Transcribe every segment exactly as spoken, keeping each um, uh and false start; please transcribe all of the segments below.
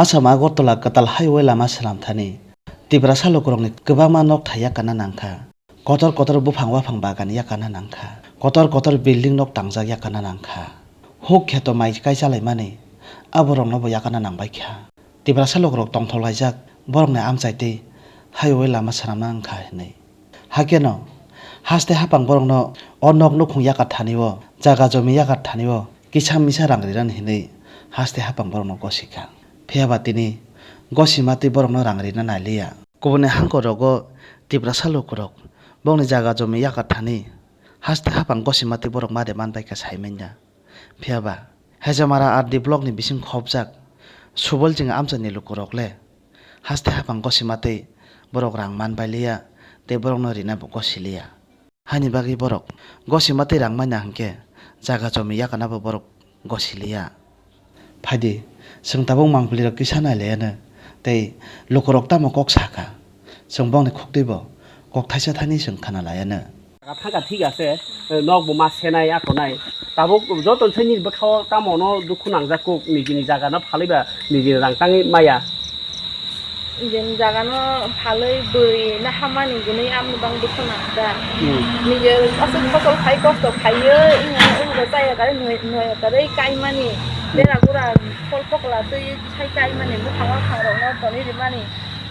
Assam Agartala kwtal highway lama swnam thani Tiprasa lukurokni kwbangma nok thai yakarna nangkha. Kotor kotor buphang waphang bagan yakarna nangkha. Kotor kotor building nok tangjak yakarna nangkha. Huk kheto mai kai chalaimani aborokno bo yakarna nangbaikha. Tiprasa lukurok tongthok laijak borokni amchai tei highway lama swnamna wngkha hinwi. Hakeno haste haphang borokno o nok nukhung yakar thani o, jaga jomi yakar thani o kisa misa rang rirani hinwi haste haphang borokno gosikha. Phiyaba tini gosima tei borokno rang rina nailiya. Kubuni hangkorogo Tiprasa lukurok bongni jaga jomi yakar thani haste haphang gosima tei borok ma de manbaikha saimanya. Phiyaba Hejamara R D block ni bising khopjak Subol Jing amchaini lukurok le haste haphang gosima tei borok rang manbailiya tei borokno rina bo gosiliya. Haini bagwi borok gosima tei rang manya hinkhe jaga jomi yakarna bo borok gosiliya. Phaidi, chwng tabuk mangpili rok kisa nailayano tei lukurok tamo kok sakha, chwng bongni khuktwi bo kok thaisa thani chwng khana layano. Thangkha thik ase, nok bo ma senai akonai. Tabuk joto seni bwkhao tamo no dukhu nangjak kuk nijini jaga no phalwi ba nijini rang tangwi maya. Nijini jaga no phalwi bwrwi na hamani gwnwi amni bang dukhu nangda. Hmm. Nije aswk phosol khai kosto khaiyo, wngya wngbo chaya karwi noi noi karwi kaimani. Hmm. Bera gura phol phokla twi sai kaimani bwkhang o phangrok no tonwi rimani.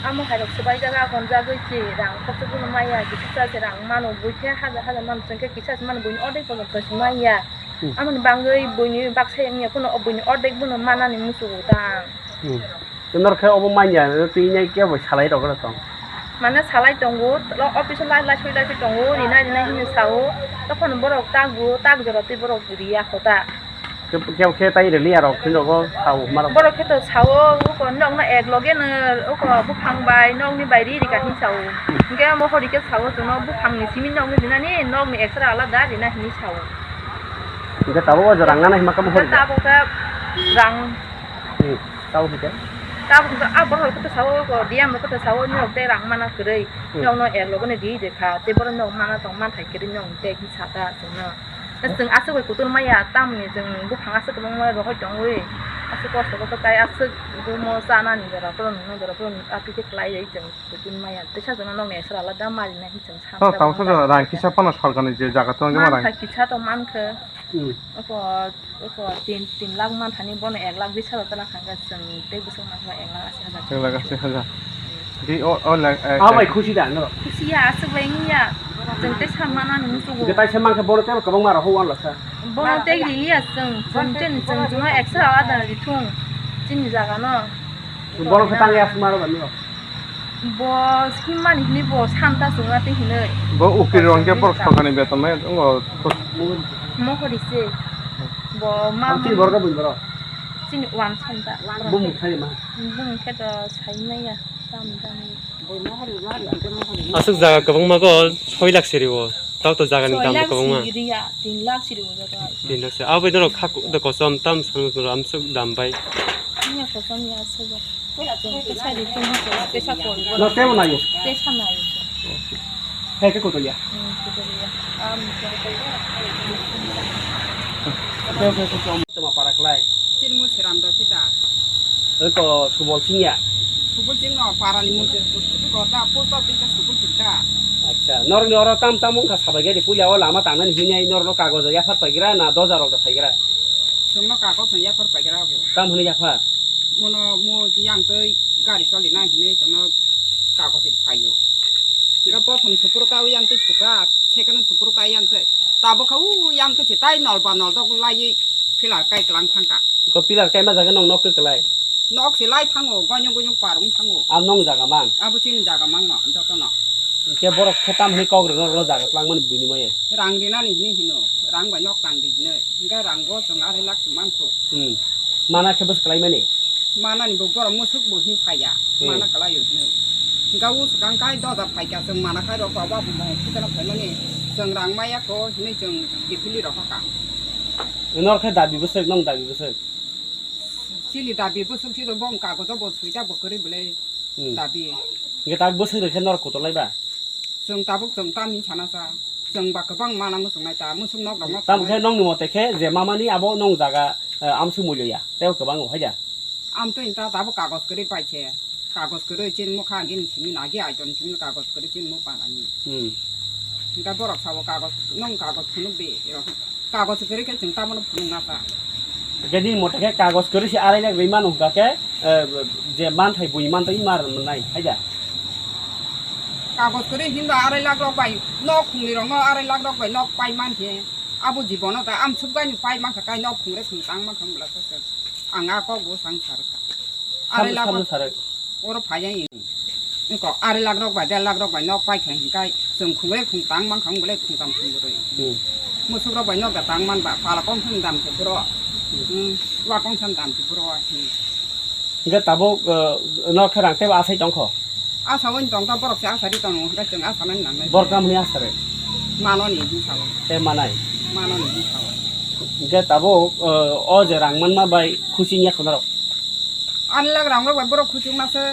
Amo hai rok swbai jaga gonjagwi si rang khoroksa phano maya, kisa se rang mano, bui khe hajar hajar mano, chwng khe kisa se mano, buini ordek pono to se maya. Hmm. Amoni bangwi buini baksa wngya phano buini ordek bono manani muchungo dang. Hmm. Norok khe obo manya, twi nai kebo salai rok tong. Mane salai tongo, lo office o lai lai soi lai soi tongo, rina rina hinwi sao, tokhono borok tak bo tak jora twi borok riya kho ta. Khe, khe, khe tai rwliya rok, phino rok sao, huma rok. Borok khe to sao, uko nokno ek loge no, uko buphang bai, nokni bai ri rika hin sao. Hinkhe mohori khe sao, chwngno buphangni simi nokni rinani, nokni extra alada rina hinwi sao. Hinkhe tabuk o rang nana hima khe mohori khe. Tabuk khe rang. Hmm, tabuk hinkhe? Tabuk hinkhe, ah, borok khe to sao, uko D M rok khe to sao, norok tei rang mana kwrwi. Hmm. Nokno ek loge no ri rikha, tei borok nok mana tong manthai kwrwi, nok tei hin sata chwngno. Chwng aswk bai kutung maya, tamni chwng buphang aswk kwbangma rohor tongwi, aswk kosto kosto kai aswk gumo chanani jora phuru nungna jora phuru aphi khe klai ri chwng kutung maya. Teisa jora nokni aswk alada mali nai chwng. Tamo sa rang kisa phano sorkarni je jaga tong ma rang. Mankha kisa to mankha. Hmm. Oko, oko tin, tin lakh manthani bono ek lakh bis hajar tala khangkha chwng tei bwswk mankha ek lakh asi hajar. Ek lakh asi hajar. Di o, o lakh, eh, ah, bai khusi da, no? Khusi ya, aswk bai wngya. Chwng tei sa manani muchungo. Je tai se mankhe bono tei kwbangma rok ho wanla sa. Bono tei riliya chwng, chwng chen, chwng, chwngno eksa ada rithung. Chini jaga no. Bono khe tangya aswk maro ba no? Bo himmani hinwi bo santa chwngna tei hinwi. Bo ukir rong khe borok sorkarni beton nai wngo. Mohori se. Bo ma. Chini borok bini borok. Chini wan santa. Bumung sai ma. Bumung khe to sai maya. Tam tam. Aswk jaga kwbangma go soi lakh siri o. Tao to jaga ni dam kwbangma. Soi lakh siri ya, tin lakh siri o jaga. Tin lakh siri. Abo norok kha kosom tam san norok amswk dam bai. Nya kosom ya aswk. Tesa di tong tesa kol. No temo nayo. Tesa nayo. Hai ke kotolia. Hmm, kotolia. Am kotolia. Temo para klai. Chini mu seram da sida. Eko Subol Singya. Subol Singno para ni mu ko da post office Subol Singta. Acha, nor ni oro tam tam wngkha sabai gari puya o lama tangnani hinai nor no kagojo yaphar paigira na doja rok da phaigira. Chwngno kagojo yaphar paigira bo. Tam hwnwi yaphar. Mono mo yang tei gari choli nai hinwi chwngno kagojo phaio. Ga prothom supuru ka yang tei suka, second supuru ka yang tei. Tabo kha u yang tei tai nol ba nol dok lai pillar kai klang thangka. Ko pillar kai ma jaga nong nok kwklai. Nok se lai thango, gonyong gonyong parung thango. Am nong jaga mang. Abo chini jaga mang no, joto no. Ke borok khe tam hwnwi kok rwno rwno jaga twlang mani bini moye. Rang rinani hini hino, rang bai nok tang di hino. Hingke rang bo chwng arai lakh se mankho. Hmm. Mana khe bwswk khlai mani? Manani bo borok musuk bo hin saya. Hmm. Mana khlai o hino. Hingke o swkang kai doja phaikha chwng mana khai rok ba bo mo khitano phaimani. Chwng rang maya kho hini chwng kiphilwi rok kha. Nor khe dabi bwswk, nong dabi bwswk. Chini dabi bwswk si bo wng kagojo bo swijak bo kwrwi belai. Hmm. Dabi. Hingke tak bwswk rwkhe norok kotolai ba? Chwng tabuk chwng tamni sana sa. Chwng ba kwbang mana muchungnai ta, muchung nok rok no. Tamo khe nongni mote khe je mamani abo nong jaga, eh, amswk muiloya. Tei kwbang o hai da? Amtwi ta tabo kagos kwrwi paise. Kagos kwrwi chini mukha gini simi nagi aiton simi kagos kwrwi chini mukha ani. Hmm. Hingka borok sabo kagos nong kagos phunuk di. Kagos kwrwi khe chwng tamono phunuk nasa. Hingke nini mote khe kagos kwrwi se arai lakh rwi mano hingka khe, eh, je manthai bui mantwi mar mwnai hai da? Kagos kwrwi hinba arai lakh rok bai nok khungni rokno arai lakh rok bai nok pai man khe abo jibono da amsuk bai pai man kha kai nok khungre khung tang man kha bwla sasa. Ang a kok bo sang sar kha. Arai lakh. Samno sare. Oro phai ya. Niko arai lakh rok bai der lakh rok bai nok pai kha hinkai chwng khungre khung tang man kha bwle khung tam khung bwrwi. Hmm. Musuk rok bai nok da tang man ba pala kong thang dam se bwrwi. Hmm. Hmm. Wa kong san dam se bwrwi. Hmm. Hingke tabuk, eh, nok khe rang tebo asai tongkho? Asa wng tong ta borok se asa ri tong hingke chwng asa nang nang nai. Bor kam hwnwi asa re? Manoni hwnwi sao. Te manai? Manoni hwnwi sao. Hingke tabuk, eh, o je rang manma bai khusi wngya kho norok? Ani lak rang rok bai borok khusi wngma se.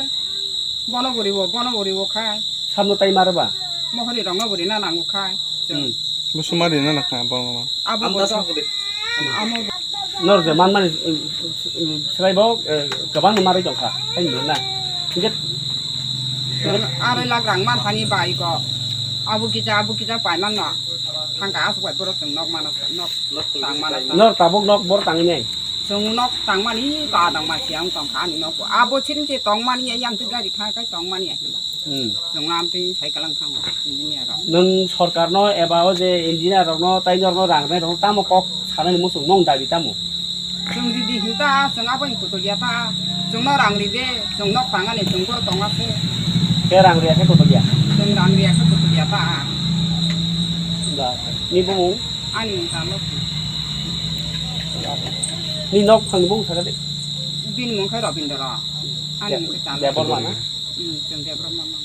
Bono buri bo, bono buri bo khai. Samno tai maro ba? Mohori rok no buri na nango khai. Chwng. Hmm. Bo sumari na nakna bo ma. Abo bo. Amo bo. Nor je man mani, um, um, selai bo, eh, kwbang no marwi tongkha. Hai no na. Hingke arai lakh rang man thani bai ko. Abo kisa, abo kisa pai man no. Thangka asuk bai borok chwng nok mana, nok tang mana. Nor tabuk nok bor tangwi nai. Chwng nok tang mani ka dang ma siang tong kha ani nok. Abo chini je tong mani yang tu gari thang kai tong mani. Hmm. Chwng lam twi cycle ang thango, engineer rok. Nwng sorkar no eba o je engineer rok no tai norok no rang rwnai rok no tamo kok sanani muchung nwng dabi tamo? Chwng ridi hinta, chwng abo ni kutulya ta, chwng no rang ride, chwng nok tangani chwng bor tonga se. Ke rang riya khe kutulya? Chwng rang riya khe kutulya ta. Ba, ni bumung? Ani mung ta nok. Ni nok phang bung sakade? Bini mung khe Robindra. Ani mung khe Chandra. Debor mana? Hmm, chwng Debor mama.